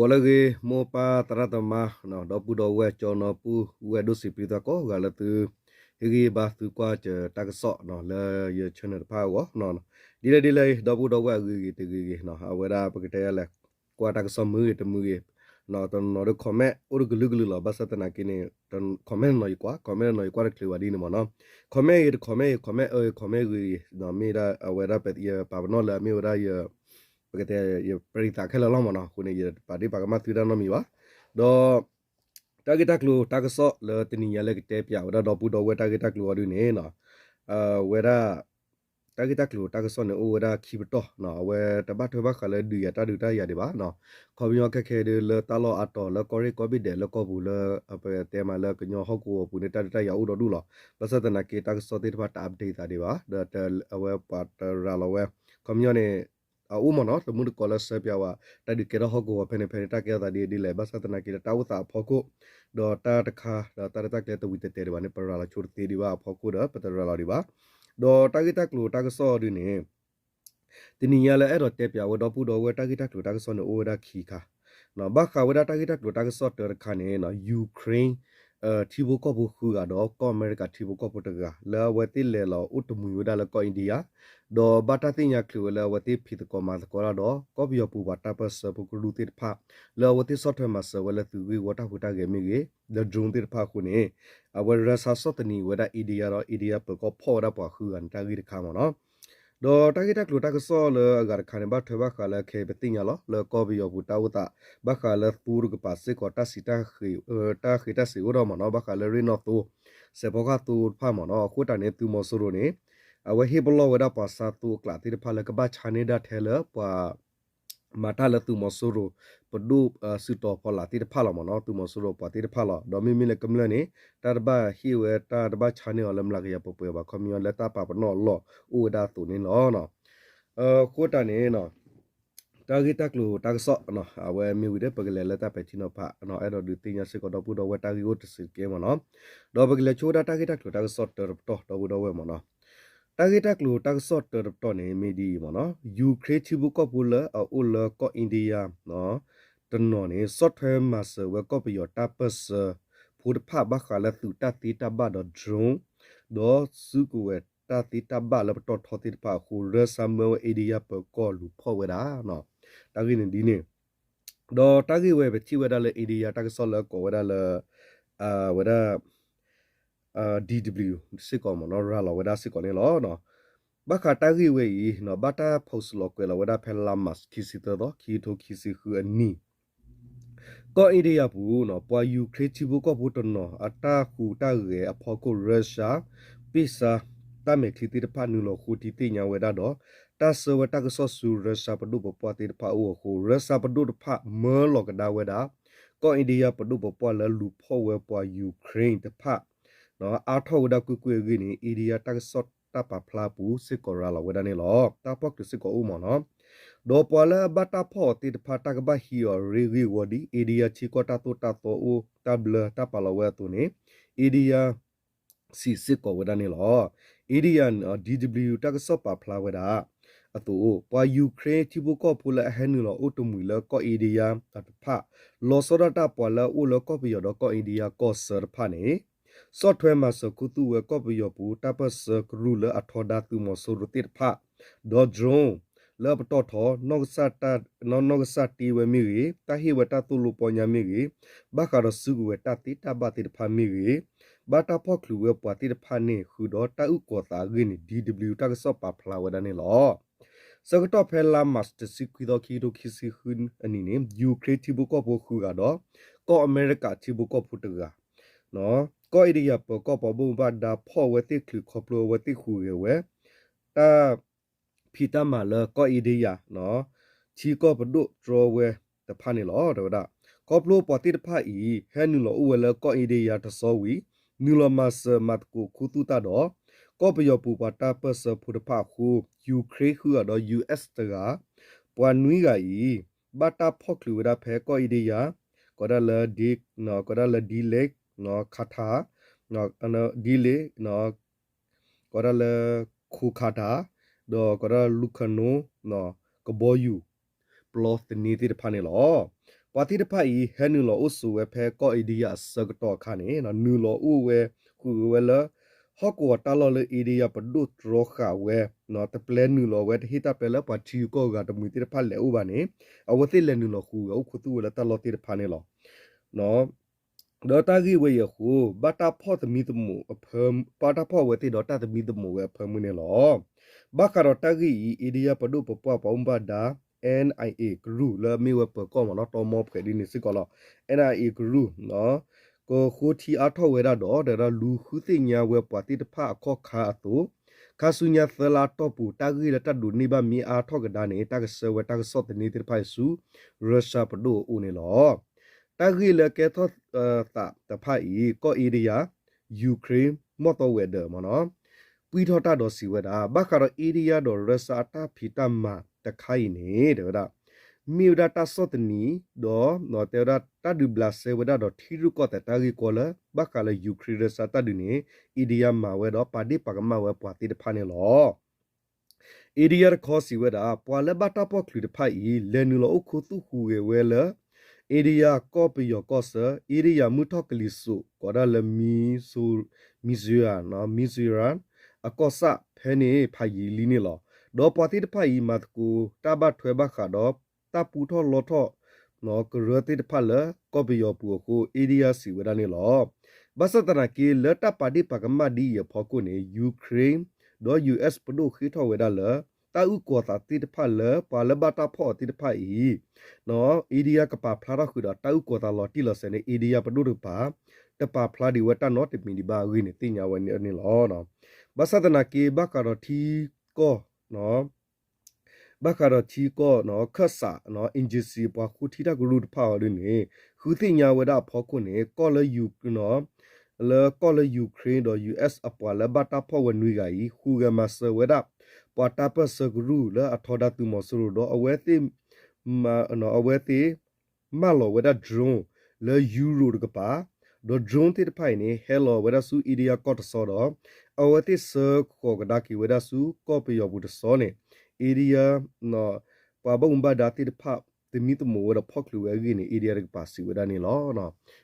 ဂီၤလၢအဂ့ၤ မိၢ်ပၢ်သရၣ်သမါ ဒီပုၢ်ဒီဝဲၢ် ကၠီနီၤပုၢ်ဝဲၢ် ဒိၣ်စံးပျံၤသကိးဂၤလၢသု ဟ့ၣ်ဂံၢ်ဘါသုကွၢ်စၢၤတၢ်ကစီၣ်လၢယ channel တဖၣ်အဂီၢ်, ဒ်လဲၣ်ဒ်လဲၣ်အံၤ ဒီပုၢ်ဒီဝဲၢ်အဂ့ၤဂ့ၤတဂ့ၤဂ့ၤ အဝဲဒၣ်ပကတဲလဲၣ် ကွၢ်တၢ်ကစီၣ်မုာ်ဂ့ၤတမုာ်ဂ့ၤ တနီၤဒီး comment အိၣ်တကလုာ်ကလုာ်လီၤ. ဘၣ်ဆၣ်သနာ်က့န့ၣ် comment တနီၤယကွၢ် comment တနီၤယကွၢ်တချုးဘၣ်ဒ်န့ၣ်မ့ၢ်နီၤ. comment ဂ့ၤတ comment ဂ့ၤ comment အၢဂ့ၤ comment ဂ့ၤဂ့ၤ မ့ၢ်ဒၣ်အဝဲဒၣ်ယပာ်ပနီၣ်လၢအမ့ၢ်ဝဲဒၣ်ယ ပကတဲယပြံသးခဲလၢာ်လီၤမ့ၢ်နီၤ. အဃိန့ၣ် ယပာ်ဒ့ၣ်ပာ်ကမၣ်သုတၢ်နီတမံၤဘၣ်. ဒီး တၢ်ဂ့ၢ်တၢ်ကျိၤတၢ်ကစီၣ်လၢတနံၤညါလၢကတဲပၠးဝဲဒၣ်ဒီပုၢ်ဒီဝဲၢ်တၢ်ဂ့ၢ်တၢ်ကျိၤအီၤဒုန့ၣ် ဝဲဒၣ် တၢ်ဂ့ၢ်တၢ်ကျိၤတၢ်ကစီၣ်န့ၣ် အိၣ်ဝဲဒၣ်ခံပတီၢ်, အဝဲတဘၣ်ထွဲဘၣ်ဃးလၢဒုးယၤတၢ်ဒုးတၢ်ယၤဒံးဘၣ်. ခီပညီခဲခဲဒုလၢတၢ်လီၢ်အါတီၤလၢကီၢ်ရ့ၣ်ကီၢ်ဘ့ၣ်ဒဲးလၢကီၢ်ပူၤလၢ ပတဲမးလၢကညီဟီၣ်ကဝီၤပူၤန့ၣ် တၢ်ဒုးတၢ်ယၤအိၣ်ဒီးဒူၣ်လီၤ. ဘၣ်ဆၣ်သနာ်က့တၢ်ကစီၣ်သ့ၣ်တဖၣ်တ update သးဒံးဘၣ် ဒီးအဝဲပှၤတရၤလီၤဝဲ ခီပညီန့ၣ် အအိၣ်မ့ၢ်နီၤ တမူတကိးလၢဆၢပၠးဝဲ တၢ်ဒုးကဲထီၣ်ဟီၣ်ကဝီၤဖဲန့ၣ်ဖဲန့ၣ် တၢ်ကဲထီၣ်သးဒ်ဒ်လဲၣ်. ဘၣ်ဆၣ်သနာ်က့လၢတၢ်အိၣ်သးအဖီခိၣ် ဒီးတၢ်တခါ ဒီးတၢ်ရဲၣ်တၢ်ကျဲၤတဝံၤတဲာ်တဲာ်ဒံးဘၣ်န့ၣ် ပရၤလီၤဆိတသ့ဒံးဘၣ်အဖီခိၣ်ဒီး ပတရၤလီၤဒံးဘၣ်. ဒီးတၢ်ဂ့ၢ်တၢ်ကျိၤတၢ်ကစီၣ်ဒုန့ၣ် တနံၤညါလၢအဲၣ်ဒိးတဲပၠးဝဲဒီပုၢ်ဒီဝဲၢ်တၢ်ဂ့ၢ်တၢ်ကျိၤတၢ်ကစီၣ်န့ၣ် အိၣ်ဝဲဒၣ်ခံခါ, ဘၣ်ဃးဝဲဒၣ်တၢ်ဂ့ၢ်တၢ်ကျိၤတၢ်ကစီၣ်တၢတခါန့ၣ် Ukraine ထံဖိကီၢ်ဖိဃုဂၤဒီးကီၢ်အမဲရကၤထံဖိကီၢ်ဖိတဂၤ လၢအဝဲသ့ၣ်လဲၤလီၤအိၣ်တမှံၤဝဲဒၣ်လၢကီၢ် India ဒီးဘၣ်တၢ်သ့ၣ်ညါချုးဝဲလၢအဝဲသ့ၣ်ဖံးသကိးမၤသကိးတၢ်ဒီး ကီၢ်ပယီၤပူၤပှၤတၢ်ပၢၢ်ဆၢဖိကရူၢ်သ့ၣ်တဖၣ် လၢအဝဲသ့ၣ်ဆီၣ်ထွဲမၤစၢၤဝဲလၢသုးဂ့ၢ်ဝီတၢ်ဟူးတၢ်ဂဲၤမ့ၢ်ဂ့ၤ လၢ drone သ့ၣ်တဖၣ်အဃိန့ၣ် အဝဲ Russia ဆီၣ်သနံးဝဲဒၣ် India ဒီး India ပၢၤကီၢ်ဖီၣ်ဝဲဒၣ်ပှၤဃုဂၤန့ၣ် တၢ်ဂ့ၢ်တခါမ့ၢ်နီၤ. ဒီးတၢ်ဂ့ၢ်တၢ်ကျိၤတၢ်ကစီၣ်လၢအဂၤတခါန့ၣ် ဘၣ်ထွဲဘၣ်ဃးလၢခဲအံၤပသ့ၣ်ညါလီၤ လၢကီၢ်ပယီၤပူၤတၢ်အိၣ်သး ဘၣ်ဃးလၢသိတကပၤစ့ၢ်ကီး တၢ်စံးတၢ်ဃ့ တၢ်ဃ့တၢ်စံးအိၣ်ထီၣ်မ့ၢ်နီၤ ဘၣ်ဃးလၢရ့ၣ်နီၣ်သိ စဲးဖီကၢ်သိတဖၣ်မ့ၢ်နီၤ. အဃိတၢ်န့ၣ် သုးမီၤစိရိၤန့ၣ် အဝဲဟ့ၣ်ပလီၢ်ဝဲဒၣ်ပှၤဆါသိအကျးသ့ၣ်တဖၣ်လၢကဘၣ်ဆါန့ၢ်ဒၣ်ထဲလၢပှၤ မၤတၢ်လၢသုးမီၤစိရိၤ ပဒိၣ်စုတီၤဖီလာ်သ့ၣ်တဖၣ်လီၤမ့ၢ်နီၤ သုးမီၤစိရိၤပှၤသ့ၣ်တဖၣ်လီၤ. ဒီးမ့မ့ၢ်လၢကမျၢၢ်န့ၣ် တၢ်တဘၣ်ဟ့ၣ်ဝဲတၢ်တဘၣ်ဆါန့ၢ်အီၤလၢမျးကယၤပှဲၤပှဲၤဘၣ် ခီပညီလၢတၢ်ပာ်ပနီၣ်အလီၢ်အိၣ်ဝဲဒၣ်အသိးန့ၣ်လီၤ. အဃိတၢ်န့ၣ် တၢ်ဂ့ၢ်တၢ်ကျိၤတၢ်ကစီၣ် အဝဲမ့ၢ်ဝံၤဒီး ပကလဲၤလၢတၢ်ပဲာ်ထံနီၤဖး အဲၣ်ဒိးဒုးသ့ၣ်ညါစ့ၢ်ကီးဒီပုၢ်ဒီဝဲၢ်တၢ်ဂ့ၢ်အိၣ်တစဲးတကဲမ့ၢ်နီၤ. ဒီးပကလဲၤဆိဝဲဒၣ်တၢ်ဂ့ၢ်တၢ်ကျိၤတၢ်ကစီၣ်တၢတပတီၢ်ဒီပုၢ်ဒီဝဲၢ်မ့ၢ်နီၤ. တၢ်ဂ့ၢ်တၢ်ကျိၤတၢ်ကစီၣ်တၢတပတီၢ်န့ၣ် မ့ၢ်ဒ်အံၤမ့ၢ်နီၤ Ukraine ထံဖိကီၢ်ဖိလၢအအိၣ်လၢကီၢ် India တနီၤန့ၣ် ဆီၣ်ထွဲမၤစၢၤဝဲကီၢ်ပယီၤတၢ်ပၢၢ်ဆၢဖိတဖၣ် ဘၣ်ဃးလၢသုးတၢ်သ့တၢ်ဘၣ်ဒီး drone ဒီးစုကဝဲၤတၢ်သ့တၢ်ဘၣ်လၢပတီၢ်ထီသ့ၣ်တဖၣ်အဃိ Russia မၢဝဲ India ပၢၤကီၢ်လူၤဖီၣ်ဝဲဒၣ် တၢ်ဂ့ၢ်န့ၣ်ဒ်န့ၣ် ဒီးတၢ်ဂ့ၢ်ဝဲပထံၣ်ဝဲဒၣ်လၢ India တၢ်ကစီၣ်လၢကိးဝဲဒၣ်လၢ ဝဲဒၣ် DW စ့ၢ်ကီးမ့ၢ်နီၤ ရၤလီၤဝဲဒၣ်စ့ၢ်ကီးန့ၣ်လီၤ. ဘၣ်ဃးတၢ်ဂ့ၢ်ဝဲအံၤ ဘၣ်တၢ် post လီၤကွဲးလီၤဝဲဒၣ်ဖဲလါမး ခံဆံသၢသီ ခံကထိခံဆံဃုအနံၣ် ကီၢ် India ပူၤ ပှၤ Ukraine ထံဖိကီၢ်ဖိတနီၤ အတၢ်ဟူးတၢ်ဂဲၤအဖီခိၣ် Russia ပ့ၢ်ဆါ တၢ်မဲာ်ချံသ့ၣ်တဖၣ်နုာ်လီၤဃိထံသ့ၣ်ညါဝဲဒၣ်ဒီး တၢ်ဆှၢဝဲတၢ်ကစီၣ်ဆူ Russia ပဒိၣ်ပပှၢ်သ့ၣ်တဖၣ်အအိၣ်အဃိ Russia ပဒိၣ်တဖၣ်မၢလီၤကဒါဝဲဒၣ် ကီၢ် India ပဒိၣ်ပပှၢ်လၢလူၤဖီၣ်ဝဲပှၤ Ukraine တဖၣ် အါထီၣ်ဝဲဒၣ်ကွ့ၢ်ကွ့ၢ်အဂ့ၢ်န့ၣ် India တၢ်ကစီၣ်တၢ်ပာ်ဖျါပူၤစ့ၢ်ကီးရၤလီၤဝဲဒၣ်န့ၣ်လီၤ. တၢ်ဖီၣ်ချုးစ့ၢ်ကီးအိၣ်မ့ၢ်နီၤ. ဒီးပှၤလၢအဘၣ်တၢ်ဖီၣ်အီၤသ့ၣ်တဖၣ် တၢ်ကဘၣ်ဟံးအီၤရ့ဂ့ၢ်ဝီၤဒ် India ထံကီၢ်တၢ်သိၣ်တၢ်သီအိၣ်တၢ်ဘျၢတၢ်ပာ်လီၤဝဲအသိးန့ၣ် India စံးစ့ၢ်ကီးဝဲဒၣ်န့ၣ်လီၤ. India DW တၢ်ကစီၣ်ပာ်ဖျါဝဲဒၣ်အသိး ပှၤ Ukraine ထံဖိကီၢ်ဖိလၢအဟဲနုာ်လီၤအိၣ်တမှံၤလၢကီၢ် India တဖၣ် လီၤဆီဒၣ်တၢ်ပှၤလၢအအိၣ်လၢကီၢ်ပယီၤဒီးကီၢ် India ကီၢ်ဆၢတဖၣ်န့ၣ် ဆီၣ်ထွဲမၤစၢၤခူသူၣ်ဝဲကီၢ်ပယီၤပူၤ တၢ်ပၢၢ်ဆၢကရူၢ်လၢအထီဒါသုးမီၤစိရိၤသ့ၣ်တဖၣ် ဒီး drone လၢအပတီၢ်ထီ နီၢ်ကစၢ်တ့ဝဲမ့ၢ်ဂ့ၤ တၢ်ဟ့ၣ်ဝဲတၢ်သိၣ်လိပီညါမ့ၢ်ဂ့ၤ ဘၣ်ဃးဒီးစုကဝဲၤတၢ်သ့တၢ်ဘၣ်သ့ၣ်တဖၣ်မ့ၢ်ဂ့ၤ ဘၣ်တၢ်ဖီၣ်ချုးဝဲပှၤသ့ၣ်တဖၣ်န့ၣ် ဃုာ်ဒီးတၢ်အုၣ်ကီၤသးအဂ့ၢ်န့ၣ် DW တၢ်ကစီၣ်ပာ်ဖျါဝဲဒၣ်န့ၣ်လီၤ. ဆၢကတီၢ်ဖဲလါမး တဆံခွံသီ ခံကထိခံဆံဃုအနံၣ်န့ၣ် Ukraine ထံဖိကီၢ်ဖိဃုဂၤဒီး ကီၢ်အမဲရကၤထံဖိကီၢ်ဖိတဂၤ ကီၢ် India ပၢၤကီၢ်ပှၤဘိးဘၣ်ဒါဖီၣ်ဝဲသ့ၣ်ချုးခီဖျိအဝဲသ့ၣ်ဟူးဂဲၤဝဲ တၢ်ဖံးတၢ်မၤလၢကီၢ် India ထံကီၢ်ပဒိၣ်တြီဝဲတဖၣ်န့ၣ်လီၤ. တဲဝဲဒၣ် ခီဖျိပှၤသ့ၣ်တဖၣ်အံၤ ဟဲနုာ်လီၤအိၣ်ဝဲလၢကီၢ် India တစီဝံၤ နုာ်လီၤမၤစၢၤမၤသကိးခူသူၣ်တၢ်ဒီး ကီၢ်ပယီၤပူၤပှၤတၢ်ပၢၢ်ဆၢဖိတဖၣ်အဃိ Ukraine ဃုဂၤဒီး US တဂၤ ပှၤနွံဂၤအံၤ ဘၣ်တၢ်ဖီၣ်ချုးဝဲဒၣ်ဖဲကီၢ် India ကိးဒၣ်လၢ ကိးဒၣ်လၢ ဒ်လဲၣ် ခါထါ ဒ်လဲၣ် ကိးဒၣ်လၢ ခူခါထါ ဒီးကိးဒၣ်လၢ လူခနိ ကဘီယူၤ ပျီသန့သ့ၣ်တဖၣ်န့ၣ်လီၤ. ပှၤသ့ၣ်တဖၣ်အံၤ ဟဲနုာ်လီၤအိၣ်ဆိးဝဲဖဲကီၢ် India အဆၢကတီၢ်အခါန့ၣ် နုာ်လီၤအိၣ်ဝဲ ဃုာ်ဝဲလၢ ဟီၣ်ကဝီၤတၢ်လီၢ်လၢ India ပဒိၣ်တြီဃာ်ဝဲ တပျဲနုာ်လီၤဝဲ တဟ့ၣ်တၢ်ပျဲလၢပှၤထံဂုၤကီၢ်ဂၤတမှံၤသ့ၣ်တဖၣ်လဲၤအိၣ်ဘၣ်န့ၣ် အဝဲသ့ၣ်လဲၤနုာ်လီၤဃုာ်ဝဲအိၣ်ခူသူၣ်ဝဲလၢတၢ်လီၢ်သ့ၣ်တဖၣ်န့ၣ်လီၤ. ဒီးတၢ်ဂ့ၢ်ဝဲအံၤအဃိ ဘၣ်တၢ်ဖီၣ်သမံသမိးအဖၢ ဘၣ်တၢ်ဖီၣ်ဝဲသ့ၣ်ဒီးတၢ်သမံသမိးဝဲအဖၢမုၢ်န့ၣ်လီၤ. ဘၣ်ဃးဒီးတၢ်ဂ့ၢ်အံၤ India ပဒိၣ်ပပှၢ်ပှၤဘၣ်မူဘၣ်ဒါ NIA ကရူၢ်လၢအမ့ၢ်ဝဲပၢၤကီၢ်မ့ၢ်နီၤ တီမီဖှဲးဒ်န့ၣ်စ့ၢ်ကီးလီၤ. NIA ကရူၢ် ကဃိထံအါထီၣ်ဝဲဒၣ်ဒီး ဒီးလူၤဃုသ့ၣ်ညါဝဲပှၤသ့ၣ်တဖၣ်အခီၣ်ခါအသိး ခါဆူညါသၢလါအတီၢ်ပူၤ တၢ်ဂ့ၢ်လၢတၢ်ဒိးန့ၢ်ဘၣ်မ့ၢ်အါထီၣ်ကဒါန့ၣ် တၢ်ကဆှၢဝဲတၢ်ကစီၣ်သန့သ့ၣ်တဖၣ်အံၤဆူ Russia ပဒိၣ်အအိၣ်န့ၣ်လီၤ. တၢ်ဂ့ၢ်လၢကဲထီၣ်သးတဖၣ်အံၤ ကီၢ် India, Ukraine မီၢ်သီဝဲၤဒၢးမ့ၢ်နီၤ ပှံၢ်ထီၣ်တၢ်ဒီးစံးဝဲဒၣ် ဘၣ်ဃးဒီး India ဒီး Russia အတၢ်ဖံးတၢ်မၤတခါအံၤန့ၣ် တဲဝဲဒၣ် မ့ၢ်ဝဲဒၣ်တၢ်ဆီၣ်သနံး ဒီး တဲဝဲဒၣ်တၢ်ဒုးဘျးစဲဝဲဒၣ်ဒီးထံရူၢ်ကီၢ်သဲးတၢ်ဂ့ၢ်ကီလၢ ဘၣ်ဃးလၢ Ukraine Russia တၢ်ဒုးန့ၣ် India မၤဝဲဒီးပာ်ဒ့ၣ်ပာ်ကမၣ်ဝဲပှၤသ့ၣ်တဖၣ်န့ၣ်လီၤ. India တခီစံးဝဲဒၣ် ပှၤလၢဘၣ်တၢ်ပီာ်ချုးတဖၣ်အံၤ လဲၤနုာ်လီၤအိၣ်ခူသူၣ်ဃုာ်ဂဲၤဝဲလၢ India ကီၢ်ပယီၤကီၢ်ဆၢ India မုၢ်ထီၣ်ကလံၤစိး ကိးဒၣ်လၢ Mizo- Mizoram နီၤ Mizoram အကီၢ်ဆၣ်ဖဲန့ၣ်ဖးယံာ်လံန့ၣ်လီၤ. ဒီးပှၤသ့ၣ်တဖၣ်အံၤ မၤသကိးတၢ်ဘၣ်ထွဲဘၣ်ဃးဒီး တၢ်ပူထီၣ်လီထီၣ် ကရၢသ့ၣ်တဖၣ်လၢကီၢ်ပယီၤပူၤအဃိ India စံးဝဲဒၣ်န့ၣ်လီၤ. ဘၣ်ဆၣ်သနာ်က့ လၢတၢ်ပာ်ဒ့ၣ်ပာ်ကမၣ်ဒ်အံၤအဖီခိၣ်န့ၣ် Ukraine ဒီး US ပဒိၣ်ဃ့ထီၣ်ဝဲဒၣ်လၢ တၢ်အုၣ်ကီၤသးသ့ၣ်တဖၣ်လၢ ပှၤလၢဘၣ်တၢ်ဖီၣ်အီၤသ့ၣ်တဖၣ်အံၤ India ကပာ်ဖျါထီၣ်ဃုာ်ဒီးတၢ်အုၣ်ကီၤသးလီၤတံၢ်လီၤဆဲးန့ၣ် India ပဒိၣ်တကပၤ တပာ်ဖျါဒံးဝဲတၢ်နီတမံၤဒံးဘၣ်အဂ့ၢ်န့ၣ် သ့ၣ်ညါဝဲန့ၣ်လီၤ. ဘၣ်ဆၣ်သနာ်က့ ဘၣ်ဃးဒီးထံကီၢ် ဘၣ်ဃးဒီးထံကီၢ် ခၢၣ်စး agency ပှၤဃုထံတၢ်ကရူၢ်တဖၣ်အီၤဒ်န့ၣ် ဃုသ့ၣ်ညါဝဲဒၣ်အဖီခိၣ်န့ၣ် ကီၢ်လၢ လၢကီၢ်လၢ Ukraine ဒီး US အပှၤလၢဘၣ်တၢ်ဖီၣ်ဝဲနွံဂၤအံၤ ဃုဂဲၤမၤစၢၤဝဲဒၣ် ပှၤတၢ်ပၢၢ်ဆၢကရူၢ်လၢအထီဒါသုးမီၤစိရိၤဒီး အဝဲသ့ၣ် အဝဲသ့ၣ် မၢလီၤဝဲဒၣ် drone လၢယူရိၤတကပၤ ဒီး drone သ့ၣ်တဖၣ်အံၤန့ၣ် ဟဲလီၤဝဲဒၣ်ဆူ India ကီၢ်တဆီဒီး အဝဲသ့ၣ်ဆှၢဃီၤကဒါက့ၤဝဲဒၣ်ဆူကီၢ်ပယီၤပူၤတဆီန့ၣ် India ပှၤဘၣ်မူဘၣ်ဒါသ့ၣ်တဖၣ် သမံသမိးဝဲဒီးဖီၣ်ချုးဝဲအဂ့ၢ်န့ၣ် India တကပၤစံးဝဲဒၣ်န့ၣ်လီၤ.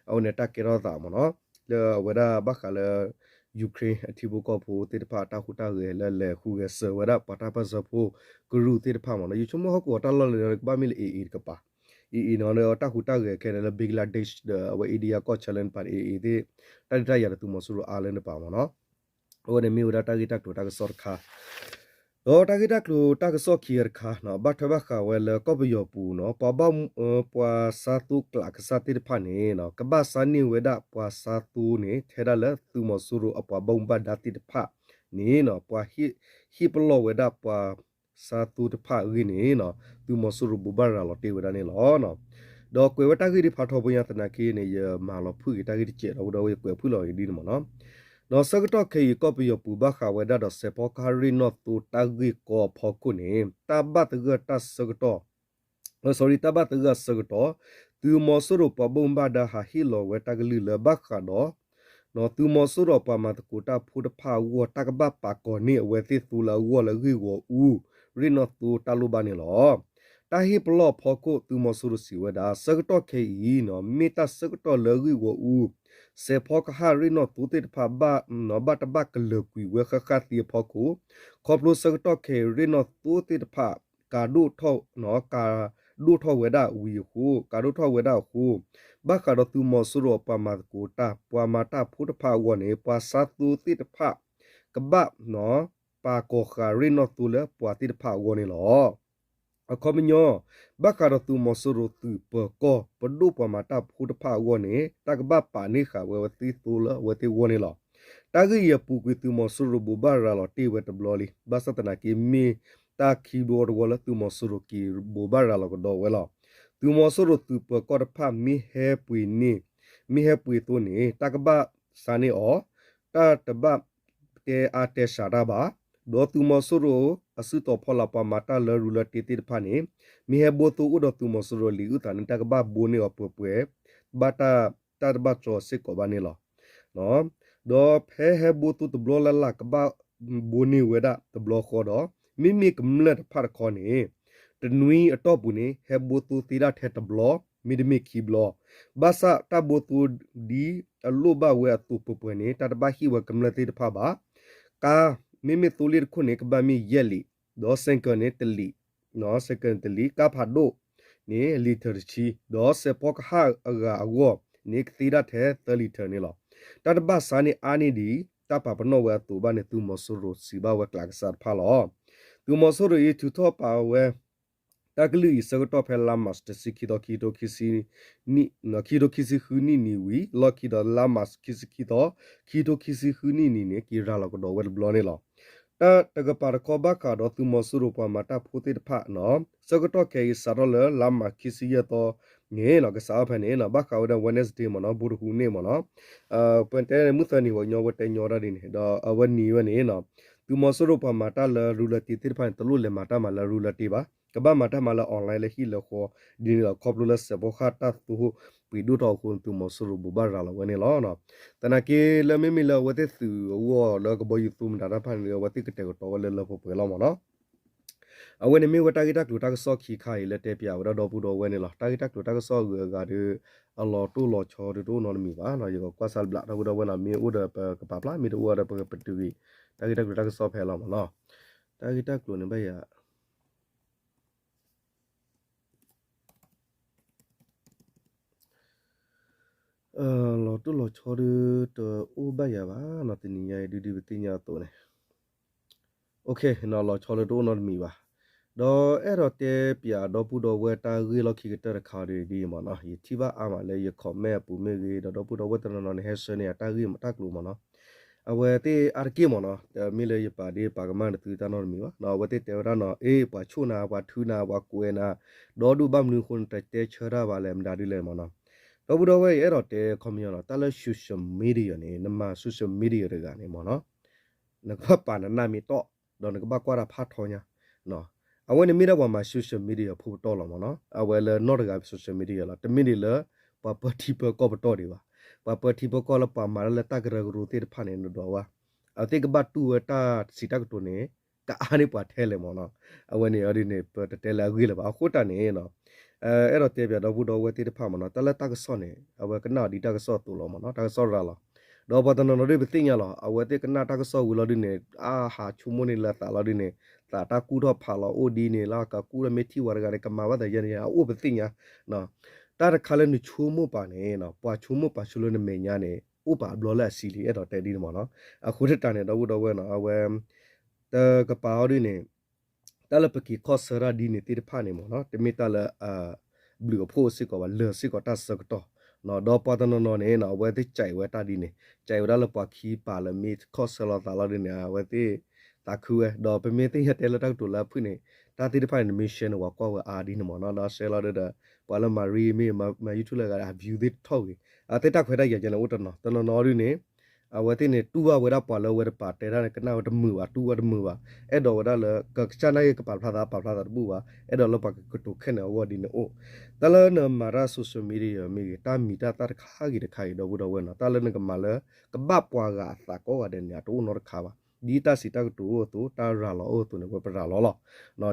အဝဲန့ၣ်တၢ်ကဲထီၣ်သးမ့ၢ်နီၤ လၢအဝဲဒၣ်ဘၣ်ဃးလၢ Ukraine အထံဖိကီၢ်ဖိသ့ၣ်တဖၣ် တၢ်ဟူးတၢ်ဂဲၤလၢလဲၤဃုဂဲၤစၢၤဝဲဒၣ်ပှၤတၢ်ပၢၢ်ဆၢဖိကရူၢ်သ့ၣ်တဖၣ်မ့ၢ်နီၤ ယဆိကမိၣ်ဟီၣ်ကဝီၤတၢ်လီၢ်လၢကဘၣ်မ့ၢ်လၢ AA တကပၤ AA နီၤ လၢတၢ်ဟူးတၢ်ဂဲၤခဲန့ၣ်လၢ Bangladesh ဒီးအဝဲ India ကီၢ် challenge ပၤန့ၣ် AA သ့ၣ် တၢ်ဒုးတၢ်ယၤဒီးသုးမီၤစိရိၤအါလၢန့ၣ်တကပၤမ့ၢ်နီၤ အဝဲန့ၣ်မ့ၢ်ဝဲဒၣ်တၢ်ဂ့ၢ်တၢ်ကျိၤတၢ်ကစီၣ်တခါ ဒီးတၢ်ဂ့ၢ်တၢ်ကျိၤတၢ်ကစီၣ်ခံဂၤတခါ ဘၣ်ထွဲဘၣ်ဃးဝဲလၢကီၢ်ပယီၤပူၤနီၤ ပှၤဘၣ် ပှၤဆါသိကျးကစၢ်သ့ၣ်တဖၣ်န့ၣ် ကဘၣ်ဆါန့ၢ်ဝဲဒၣ်ပှၤဆါသိန့ၣ် ထဲဒၣ်လၢသုးမီၤစိရိၤအပှၤဘၣ်မူဘၣ်ဒါသ့ၣ်တဖၣ်န့ၣ် ပှၤဟ့ၣ်ပလီၢ်ဝဲဒၣ်ပှၤဆါသိတဖၣ်အဂ့ၢ်န့ၣ် သုးမီၤစိရိၤဘိးဘၣ်ရၤလီၤတ့ၢ်ဝဲဒၣ်န့ၣ်လီၤ. ဒီးကွဲးဝဲတၢ်ဂ့ၢ်ဒ်ဖးထီဖိညါသနာ်က့န့ၣ် ယမၤလီၤဖုၣ်က့ၤတၢ်ဂ့ၢ်တစဲးဒီး ဒီးယကွဲးဖုၣ်လီၤအံၤဒ်န့ၣ်မ့ၢ်နီၤ ဒီးဆၢကတီၢ်ခဲအံၤ ကီၢ်ပယီၤပူၤဘၣ်ဃးဝဲဒၣ်ဒီးစဲးဖီကဟၣ်ရ့ၣ်နီၣ်သိတၢ်ဂ့ၢ်ကီအဖီခိၣ်န့ၣ် တၢ်ဘၣ်သဂၢၢ်တၢ်ဆၢကတီၢ် sorry တၢ်ဘၣ်သဂၢၢ်အဆၢကတီၢ် သုးမီၤစိရိၤပှၤဘၣ်မူဘၣ်ဒါဟးဟ့ၣ်လီၤဝဲတၢ်ကလုၢ်လၢဘၣ်ဃးဒီး သုးမီၤစိရိၤပှၤမၤသကိးတၢ်ဖိတဖၣ်အဂီၢ် တၢ်ကဘၣ်ပာ်ကီၤန့ၢ်အဝဲသ့ၣ်သိလၢအဂီၢ်လၢဂ့ၢ်ဂီၤအူ ရ့ၣ်နီၣ်သိတၢ်လိၣ်ဘၣ်န့ၣ်လီၤ. တၢ်ဟ့ၣ်ပလီၢ်အဖီခိၣ် သုးမီၤစိရိၤစံးဝဲဒၣ် ဆၢကတီၢ်ခဲအံၤ မ့ၢ်တၢ်ဆၢကတီၢ်လၢဂ့ၢ်ဂီၤအူ စဲးဖီကဟၣ်ရ့ၣ်နီၣ်သိသ့ၣ်တဖၣ်ဘၣ် ဘၣ်တဘၣ်ကလၢာ်ကွံာ်ဝဲဃၣ်ဃၣ်သ့အဖီခိၣ် ခီဖျိဆၢကတီၢ်ခဲအံၤ ရ့ၣ်နီၣ်သိသ့ၣ်တဖၣ် ကးဒိၣ်ထီၣ် ကးဒိၣ်ထီၣ်ဝဲဒၣ်ဝံၤအဃိ ကးဒိၣ်ထီၣ်ဝဲဒၣ်အဃိ ဘၣ်ဃးဒီးသုးမီၤစိရိၤအပှၤမၤသကိးတၢ် ပှၤမၤတၢ်ဖိတဖၣ်အဂီၢ်န့ၣ် ပှၤဆါသိသ့ၣ်တဖၣ် ကဘၣ် ပာ်ကီၤဃာ်ရ့ၣ်နီၣ်သိလၢပှၤသ့ၣ်တဖၣ်အဂီၢ်န့ၣ်လီၤ. အခီပညီ ဘၣ်ဃးဒီးသုးမီၤစိရိၤသုးပၢၤကီၢ် ပဒိၣ်ပှၤမၤတၢ်ဖိတဖၣ်အဂီၢ်န့ၣ် တၢ်ကဘၣ်ပာ်န့ၢ်ဃာ်ဝဲဝဲသ့ၣ်သိလၢအဝဲသ့ၣ်အဂီၢ်န့ၣ်လီၤ. တၢ်ဂ့ၢ်အံၤအပူၤကွံာ်သုးမီၤစိရိၤဘိးဘၣ်ရၤလီၤတ့ၢ်ဝဲတဘျီလံ. ဘၣ်ဆၣ်သနာ်က့ မ့ၢ်တၢ်ခံဘျီတဝီလၢသုးမီၤစိရိၤက့ၤဘိးဘၣ်ရၤလီၤကဒီးဝဲလီၤ. သုးမီၤစိရိၤသုးပၢၤကီၢ်တဖၣ် မ့ၢ်ဟဲပှ့ၤန့ၢ် မ့ၢ်ဟဲပှ့ၤသိန့ၣ် တၢ်ကဘၣ်ဆါန့ၢ်အီၤ တၢ်တဘၣ်တဲအါတဲစှၤတၢ်ဘၣ်. ဒီးသုးမီၤစိရိၤအစုတီၤဖီလာ်ပှၤမၤတၢ်လၢရူလၢတ့သ့ၣ်တဖၣ်န့ၣ် မ့ၢ်ဟဲဘိသိအိၣ်ဒီးသုးမီၤစိရိၤလံာ်အုၣ်သးန့ၣ် တၢ်ကဘၣ်ဘိန့ၢ်အီၤပှဲၤပှဲၤ ဘၣ်တၢ် တၢ်တဘၣ်တြီစ့ၢ်ကီးဘၣ်န့ၣ်လီၤ. ဒီးဖဲဟဲဘိသိတဘျီလၢ်လၢ် ကဘၣ်ဘိန့ၢ်ဝဲဒၣ်တဘျီဃီဒီး မ့မ့ၢ်ကမျၢၢ်တဖၣ်တခီန့ၣ် တနွံအတီၢ်ပူၤန့ၣ် ဟဲဘိသိသ့ဒၣ်ထဲတဘျီ မ့တမ့ၢ်ခံဘျီ, ဘၣ်ဆၣ်တၢ်ဘိသိဒ်အလိၣ်ဘၣ်ဝဲအသိးပှဲၤပှဲၤန့ၣ် တၢ်တဘၣ်ဟ့ၣ်ဝဲကမျၢၢ်သ့ၣ်တဖၣ်ဘၣ်. ကါ မ့မ့ၢ်သိလ့ၣ်တခိၣ်န့ၣ် ကဘၣ်မ့ၢ်ယဲၢ်လံာ်, ဒီးစဲးကၢးန့ၣ်တလံာ်, စဲးကၢးန့ၣ်တလံာ်, ကါဖးဒိၣ်န့ၣ် လံာ်ထၢၣ်တဆံ, ဒီးစဲးဖီကဟၣ်အဂၤအဂီၢ်န့ၣ် ကသ့ဒၣ်ထဲသၢလံာ်ထၢၣ်န့ၣ်လီၤ. တၢ်တဘၣ်ဆါန့ၣ်အါန့ၢ်ဒံး တၢ်ပာ်ပနီၣ်ဝဲအသိးဘၣ်န့ၣ် သုးမီၤစိရိၤစံးဘၣ်ဝဲကျးကစၢ်တဖၣ်လီၤ. သုးမီၤစိရိၤအံၤထုးထီၣ်ပာ်ဝဲ တၢ်ကလုၢ်အံၤဆၢကတီၢ်ဖဲလါမးတဆံခံသီ ခံထိခံဆံ ခံထိခံဆံဃုနံၣ်နံၤဝံၤ လီၢ်ခံဒီးလါမးခံဆံခံသီ ခံထိခံဆံဃုနံၣ်နံၤန့ၣ် က့ၤရၤလီၤကဒီးဝဲတဘျီန့ၣ်လီၤ. တၢ်တကပၤတခီဘၣ်ဃးဒီးသုးမီၤစိရိၤပှၤမၤတၢ်ဖိသ့ၣ်တဖၣ်နီၤ ဆၢကတီၢ်ခဲအံၤစးထီၣ်လၢလါမးခံဆံယဲၢ်သီန့ၣ်နီၤ ကစးထီၣ်ဖဲန့ၣ်နီၤ ဘၣ်ဃးဝဲဒၣ် Wednesday မ့ၢ်နီၤ ဘူးတဟူးန့ၣ်မ့ၢ်နီၤ ပတဲမုၢ်သၢနံၤဝဲညီဝဲတဲညီတၢ်ဒ်န့ၣ် ဒီးအဝဲနံၤဝဲန့ၣ်နီၤ သုးမီၤစိရိၤပှၤမၤတၢ်လၢရူလၢတ့သ့ၣ်တဖၣ်န့ၣ် တလိၣ်လဲၤမၤတၢ်မၤလၢရူလၢတ့ဘၣ် ကဘၣ်မၤတၢ်မၤလၢ online လၢဟံၣ်လၢဃီ ဒ်န့ၣ်ဒီး ခီဖျိလၢစဲးဖီကဟၣ်တၢ်သူဟိၣ်ပှ့ၤဒိၣ်ထီၣ်အဃိ သုးမီၤစိရိၤဘိးဘၣ်ရၤလီၤဝဲန့ၣ်လီၤ. သနာ်က့လၢမ့မ့ၢ်လၢအဝဲသ့ၣ်သုးအဂီၢ်လၢကဘီယူၤသူမတၤတၢ်တဖၣ်န့ၣ် အဝဲသ့ၣ်ကတဲာ်ကတီၤဝဲလၢလၢပှဲၤပှဲၤလီၤမ့ၢ်နီၤ အဝဲန့ၣ်မ့ၢ်ဝဲတၢ်ဂ့ၢ်တၢ်ကျိၤတၢ်ကစီၣ်ခံခါအံၤလၢတဲပၠးဝဲဒၣ်ဒီပုၢ်ဒီဝဲၢ်န့ၣ်လီၤ. တၢ်ဂ့ၢ်တၢ်ကျိၤတၢ်ကစီၣ်အဂုၤအဂၤဒီး အလီၤတိၢ်လီၤဆီဒုးတအိၣ်နီတမံၤဘၣ်နီၤ ယကကွၢ်စၢ်တဘျး ဒီပုၢ်ဒီဝဲၢ်နီၤ မ့ၢ်အိၣ်ဒီးပကပာ်ဖျါ မ့ၢ်တအိၣ်ဒီးပကပတုာ်ဂ့ၤ တၢ်ဂ့ၢ်တၢ်ကျိၤတၢ်ကစီၣ်ဖဲလီၤမ့ၢ်နီၤ တၢ်ဂ့ၢ်တၢ်ကျိၤန့ၣ်ဘၣ်ယၤ လီၤတိၢ်လီၤဆီဒုးတအိၣ်ဘၣ်ယၤဘၣ်နီၤ တနံၤညါအံၤဒုးဒ်ပသ့ၣ်ညါအသိးန့ၣ် လီၤဆီလၢတအိၣ်နီတမံၤဘၣ် ဒီးအဲၣ်ဒိးတဲပၠးဒီပုၢ်ဒီဝဲၢ်တၢ်ဂ့ၢ်လီၢ်ခံကတၢၢ်တခါဒ်အံၤမ့ၢ်နီၤ ယထံၣ်ဘၣ်အါမးလၢယ comment အပူၤမ့ၢ်ဂ့ၤ ဒီးဒီပုၢ်ဒီဝဲၢ်တနီၤနီၤန့ၣ် ဟဲဆှၢန့ၢ်ယတၢ်ဂ့ၢ်တၢ်ကျိၤမ့ၢ်နီၤ အဝဲသ့ၣ်အါတက့ၢ်မ့ၢ်နီၤ တမ့ၢ်လၢယပာ်ဒ့ပာ်ကမၣ်နသုတၢ်နီတမံၤဘၣ် အဝဲသ့ၣ်တဲဝဲဒၣ်နီၤ အ့ ပှၤဆိၣ်နၤ ပှၤထုနၤ ပှၤကွဲးနၤ ဒီဒူၣ်ဘၣ်မနုၤအဃိန့ၣ် တတဲဆၢတၢ်ဘၣ်လဲၣ် မတၤဒ်လဲၣ်မ့ၢ်နီၤ ဒီပုၢ်ဒီဝဲၢ်အံၤ အဲၣ်ဒိးတဲခီပညီနီၤ တၢ်လၢ social media န့ၣ် နမၤ social media တဂၤန့ၣ်မ့ၢ်နီၤ နကဘၣ်ပာ်နနၢ်မ့ၢ်တီၢ် ဒီးနကဘၣ်ကွၢ်တၢ်ဖးထီညါ အဝဲန့ၣ်မ့ၢ်ဒၣ်ပှၤမၤ social media ဖိပတီၢ်လီၤမ့ၢ်နီၤ အဝဲလၢနီၢ်တဂၤ social media လီၤ တမ့ၢ်ဒ်လၢ ပှၤပၢထံပၢကီၢ်ပတီၢ်ဒံးဘၣ် ပှၤပၢထံပၢကီၢ်လၢပှၤမၤတၢ်လၢတၢ်ကရၢကရိသ့ၣ်တဖၣ်န့ၣ် နဒိးဝဲ အဝဲသ့ၣ်ကဘၣ်တူၢ်ဝဲတၢ်စံးတၢ်ကတိၤန့ၣ် ကအါန့ၢ်ပှၤထဲလဲၣ်မ့ၢ်နီၤ အဝဲန့ၣ်အဒ်န့ၣ် ပတတဲလၢအဂ့ၢ်လၢၤဘၣ် အဃိတၢ်န့ၣ် အဲၣ်ဒိးတဲပၠးဒီပုၢ်ဒီဝဲၢ်သ့ၣ်တဖၣ်မ့ၢ်နီၤ တၢ်လၢတၢ်ကစီၣ်န့ၣ် အဝဲကနၣ်အီၤဒ်တၢ်ကစီၣ်အသိးလီၤမ့ၢ်နီၤ တၢ်ကစီၣ်ရၤလီၤ ဒီးပှၤတနီၤနီၤဒ်ပသ့ၣ်ညါလီၤ အဝဲသ့ၣ်ကနၣ်တၢ်ကစီၣ်ဝံၤလီၤဒ်န့ၣ် အါဟးဆိကမိၣ်န့ၢ်လၢအသးလီၤဒ်န့ၣ် သးတၢ်ကူၣ်ထီၣ်ဖးလီၤအိၣ်ဒ်န့ၣ်လၢအကကူၣ်ဒီးမ့ၢ်ထံၣ်ဝဲတဂၤန့ၣ် ကမၤဘၣ်သးယဲန့ၣ် အအိၣ်ပသ့ၣ်ညါ တၢ်တခါလၢနဆိကမိၣ်ပာ်န့ၣ် ပှၤဆိကမိၣ်ပာ်ဆိလၢနမဲာ်ညါန့ၣ် အိၣ်ပာ်အဘျီလၢအဆံလံ အဲၣ်ဒိးတဲဒ်န့ၣ်မ့ၢ်နီၤ အဃိတၢ်န့ၣ် ဒီပုၢ်ဒီဝဲၢ်နီၤ အဝဲ တကပၤအီၤဒ်န့ၣ် တၢ်လၢပက့ၤခီၣ်ဆၢတၢ်ဒ်န့ၣ်သ့ၣ်တဖၣ်န့ၣ်မ့ၢ်နီၤ တမ့ၢ်တၢ်လၢ ဘျုးအဖှိၣ်စ့ၢ်ကီးဘၣ် လၢာ်စ့ၢ်ကီးတၢ်ဆၢကတီၢ် ဒီးပှၤတနီၤနီၤန့ၣ် အဝဲသ့ၣ်ကဲးဝဲတၢ်ဒ်န့ၣ် ကဲးဝဲဒၣ်လၢပှၤခံပာ်လၢမ့ၢ်ခီၣ်ဆၢလီၤသးလီၤဒ်န့ၣ် အဝဲသ့ၣ်သးခုဝဲ ဒီးပမ့ၢ်သ့ၣ်ညါတဲလၢတၢ်ကတိၤလၢအဖုၣ်န့ၣ် တၢ်သ့ၣ်တဖၣ်န့ၣ် နမ့ၢ် share န့ၣ် ပှၤကွၢ်ဝဲအါဒ်န့ၣ်မ့ၢ်နီၤ ဒီး share လီၤဒီး ပှၤလၢမၤရံမ့ၢ်မၤ YouTube လၢအဂၤ အ view သ့ၣ်တထီၣ်ဂ့ၤ အသ့ၣ်တၢ်ခွဲးတၢ်ယာ်ယဲန့ၣ်အိၣ်တနီၤ တနီၤနီၤဒ်န့ၣ် အဝဲသ့ၣ်န့ၣ် တူၢ်ဘၣ်ဝဲဒၣ်ပှၤလၢအဝဲတပာ်တဲတၢ်န့ၣ် ကနၣ်ဝဲတမုာ်ဘၣ် တူၢ်ဝဲတမုာ်ဘၣ် အဲၣ်ဒိးဝဲဒၣ်လၢ ကကစၢ်နာ်က့ကပာ်ဖျါသး ပာ်ဖျါသးတဘူၣ်ဘၣ် အဲၣ်ဒိးလၢပှၤကကတိၤခဲန့ၣ်အဂီၢ်ဒ်န့ၣ်အိၣ် တၢ်လၢနမၤတၢ် social media မ့ၢ်ဂ့ၤ တၢ်မံၤတၢ်သၣ်တခါဂ့ၤတခါဂ့ၤ ဒီပုၢ်ဒီဝဲၢ်နီၤ တၢ်လၢနကမၤလၢ ကဘၣ်ပှၤဂၤအသးကိးဂၤဒဲးန့ၣ် အတအိၣ်နီတခါဘၣ် ဒ်တၢ်စံးတၢ်ကတိၤအိၣ်အသိး တၢ်ရၤလီၤအိၣ်အသိးန့ၣ် ဝဲပရၤလီၤ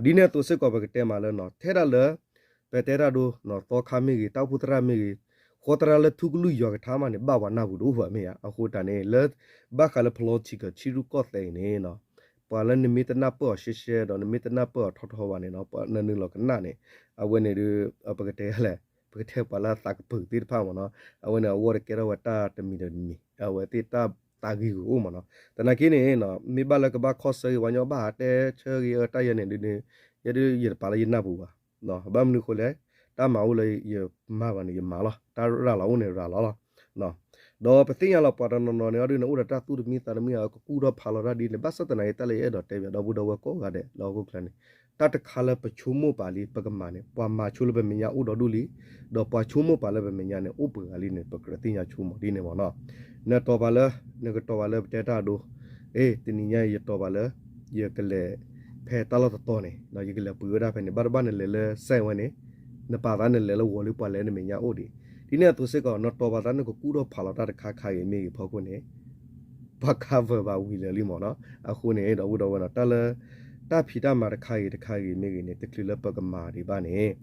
လီၤ ဒ်န့ၣ်အသိးစ့ၢ်ကီး ပကတဲမးလၢ ထဲဒၣ်လၢ ပတဲတၢ်ဒိ သီခါမ့ၢ်ဂ့ၤ တၢ်အိၣ်ဖှိၣ်သရၣ်မ့ၢ်ဂ့ၤ ဃီသရၣ်လၢထူကလုၢ်ယွၤကထါမးန့ၣ် ဘၣ်ပှၤနၢ်ပူၤတအိၣ်ဘၣ်မ့ၢ်ဧါ အဃိတၢ်န့ၣ် လၢ ဘၣ်ဃးလၢ political ထံရူၢ်ကီၢ်သဲးအံၤန့ၣ် ပှၤလၢနမ့ၢ်တနၢ်ပၢၢ်အီၤရှဲရှဲ ဒီးနမ့ၢ်တနၢ်ပၢၢ်အီၤထီထီဘၣ်န့ၣ် နနုာ်လီၤကနၣ်န့ၣ် အဝဲန့ၣ်ဒီး ပကတဲလဲၣ် ပကတဲပှၤလၢအသးကပၢၤသ့ၣ်တဖၣ်မ့ၢ်နီၤ အဝဲန့ၣ်အဂီၢ်တကဲထီၣ်ဝဲတၢ်တမံၤဒီးတမံၤ အဝဲသ့ၣ်တၢ်သးဂ့ၤဂ့ၤအိၣ်မ့ၢ်နီၤ သနာ်က့န့ၣ် မ့ၢ်ဘၣ်လၢကဘၣ်ခီၣ်ဆၢဂ့ၤ ပှၤညီဘၣ်ဟးတဲဆၢဂ့ၤ တၢ်ယဲန့ၣ်ဒ်န့ၣ် ယဲဒ်ယတပာ်လၢယနၢ်ပူၤဘၣ် ဘၣ်မနုၤဃိလဲၣ် တၢ်မၤအိၣ်လၢယမၤဘၣ်န့ၣ် ယမၤလီၤ တၢ်ရၤလီၤအိၣ်န့ၣ်ရၤလီၤလီၤ ဒီးပသ့ၣ်ညါလီၤ ပှၤတနီၤနီၤန့ၣ် အီၤဒ်န့ၣ် အိၣ်ဒီးတၢ်သူၣ်တမံသးတမံ အကကူၣ်ထီၣ်ဖးလီၤတၢ်ဒ်န့ၣ် ဘၣ်ဆၣ်သနာ်က့ တၢ်လၢယအဲၣ်ဒိးတဲပၠးဒီပုၢ်ဒီဝဲၢ်ကိးဂၤဒဲးလၢဟီၣ်ခိၣ်ချၢန့ၣ် တၢ်တခါလၢပဆိကမိၣ်ပာ်လံ ပကမၤန့ၣ် ပှၤမၤဆိလၢပမဲာ်ညါအိၣ်ဒီဒူၣ်လံ ဒီးပှၤဆိကမိၣ်ပာ်လၢပမဲာ်ညါန့ၣ် အိၣ်ပှဲၤဂၤလံန့ၣ် ပကြၢးသ့ၣ်ညါဆိကမိၣ်ဒ်န့ၣ်မ့ၢ်နီၤ နတီၤပာ်လၢ နကတီၤပာ်လၢပတဲတၢ်အဒိ အ့ တနံၤညါအံၤယတီၤပာ်လၢ ယကလဲၤ ဖဲတၢ်လီၢ်တတီၤန့ၣ် ယကလဲၤပှ့ၤဝဲဒၣ်ဖဲန့ၣ် ဘၣ်တဘၣ်နလဲၤလၢစဲဝဲန့ၣ် နပာ်သးနလဲၤလၢဝီၤလၢပှၤလဲၤနမဲာ်ညါအိၣ်ဒံး ဒ်န့ၣ်အသိးစ့ၢ်ကီး နတီၤပာ်သးနကကူၣ်ထီၣ်ဖးလီၤတၢ်တခါခါဂ့ၤမ့ၢ်ဂ့ၤဖီခိၣ်န့ၣ် ပှၤ cover ဘၣ်ဝံၤလၢာ်လံမ့ၢ်နီၤ အဃိန့ၣ် ဒီပုၢ်ဒီဝဲၢ်နီၤ တၢ်လၢ တၢ်ဖံးတၢ်မၤတခါဂ့ၤတခါဂ့ၤမ့ၢ်ဂ့ၤန့ၣ် တချုးလၢပကမၤဒံးဘၣ်န့ၣ်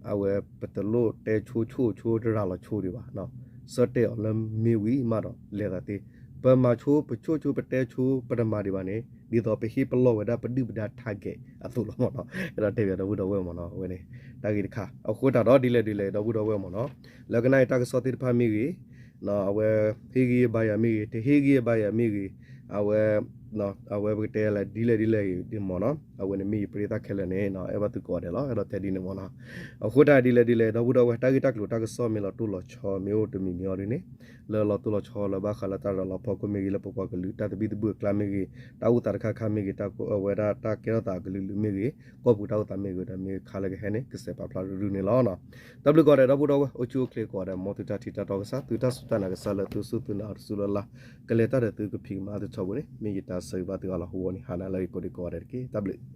အဝဲပတလိၣ်တဲဆိဆိဆိတရၤလီၤဆိဒံးဘၣ်, ဆၢတဲာ်အီၤလၢမ့ၢ်ဝံၤမးဒီးလဲၤသးသ့, ပမၤဆိပဆိဆိပတဲဆိပတမၤဒံးဘၣ်န့ၣ် ဒ်သိးပဟ့ၣ်ပလီၢ်ဝဲဒၣ်ပဒုၣ်ပဒါ target အသိးလီၤမ့ၢ်နီၤ, အဲၣ်ဒိးတဲဘၣ်ဒီပုၢ်ဒီဝဲၢ်မ့ၢ်နီၤ, အဝဲန့ၣ် တၢ်ဂ့ၢ်တခါ, အဃိသတးဒီးဒ်လဲၣ်ဒ်လဲၣ်ဒီပုၢ်ဒီဝဲၢ်မ့ၢ်နီၤ, လၢကနၣ်အံၤတၢ်ကစီၣ်သ့ၣ်တဖၣ်မ့ၢ်ဂ့ၤ အဝဲ ဟ့ၣ်ဂံၢ်ဘါယၤမ့ၢ်ဂ့ၤ တဟ့ၣ်ဂံၢ်ဘါယၤမ့ၢ်ဂ့ၤ, အဝဲ အဝဲပကတဲလၢဒ်လဲၣ်ဒ်လဲၣ်ဂ့ၤမ့ၢ်နီၤ, အဝဲန့ၣ်မ့ၢ်ယပရ့သၣ်ခဲလၢာ်န့ၣ် အဲၣ်ဘၣ်သုကိးဂၤဒဲးလီၤ, အဲၣ်ဒိးတဲဒ်န့ၣ်မ့ၢ်နီၤ, အဃိတၢ်ဒ်လဲၣ်ဒ်လဲၣ်ဒီပုၢ်ဒီဝဲၢ် တၢ်ဂ့ၢ်တၢ်ကျိၤတၢ်ကစီၣ်မ့ၢ်လီၤတိၢ်လီၤဆီမ့ၢ်အိၣ်တမံၤမံၤအီၤဒ်န့ၣ်, လၢလီၤတိၢ်လီၤဆီလၢဘၣ်ဃးလၢတၢ်ရၤလီၤဖီခိၣ်မ့ၢ်ဂ့ၤ လၢပပှၤကလုာ်တၢ်သဘံၣ်သဘုၣ်အကျါမ့ၢ်ဂ့ၤ, တၢ်အိၣ်သးတခါခါမ့ၢ်ဂ့ၤ, တၢ်ဝဲဒၣ်တၢ်ကဲထီၣ်သးအကလုာ်လုာ်မ့ၢ်ဂ့ၤ, ကီၢ်ပူၤတၢ်အိၣ်သးမ့ၢ်ဂ့ၤ ဒီးမ့ၢ်ခါလၢကဟဲန့ၣ် ကစဲးပာ်ဖျါရုၢ်ရုၢ်န့ၣ်လီၤ. တၢ်ဘျုးကိးဂၤဒဲးဒီပုၢ်ဒီဝဲၢ် အိၣ်ဆူၣ်အိၣ်ချ့ကိးဂၤဒဲး မ်သုတၢ်ထံၣ်တၢ်တီကစၢ် သုတၢ်စူၢ်တၢ်နာ်ကစၢ်လၢသုစူၢ်သုနာ်အီၤတစူၢ်လၢ်လၢ်, ကလဲၤတၢ်ဒီးသုကဖံးကမၤအါတဆီဘိန့ၣ် မ့ၢ်ယတၢ်ဆၢဂ့ၤဘၣ်သုအီၤလီၤ. ဟိဝီန့ၣ် ဟါနၤလၢအဂ့ၤကိးဒံကိးဂၤဒဲးတက့ၢ်. တၢ်ဘျုး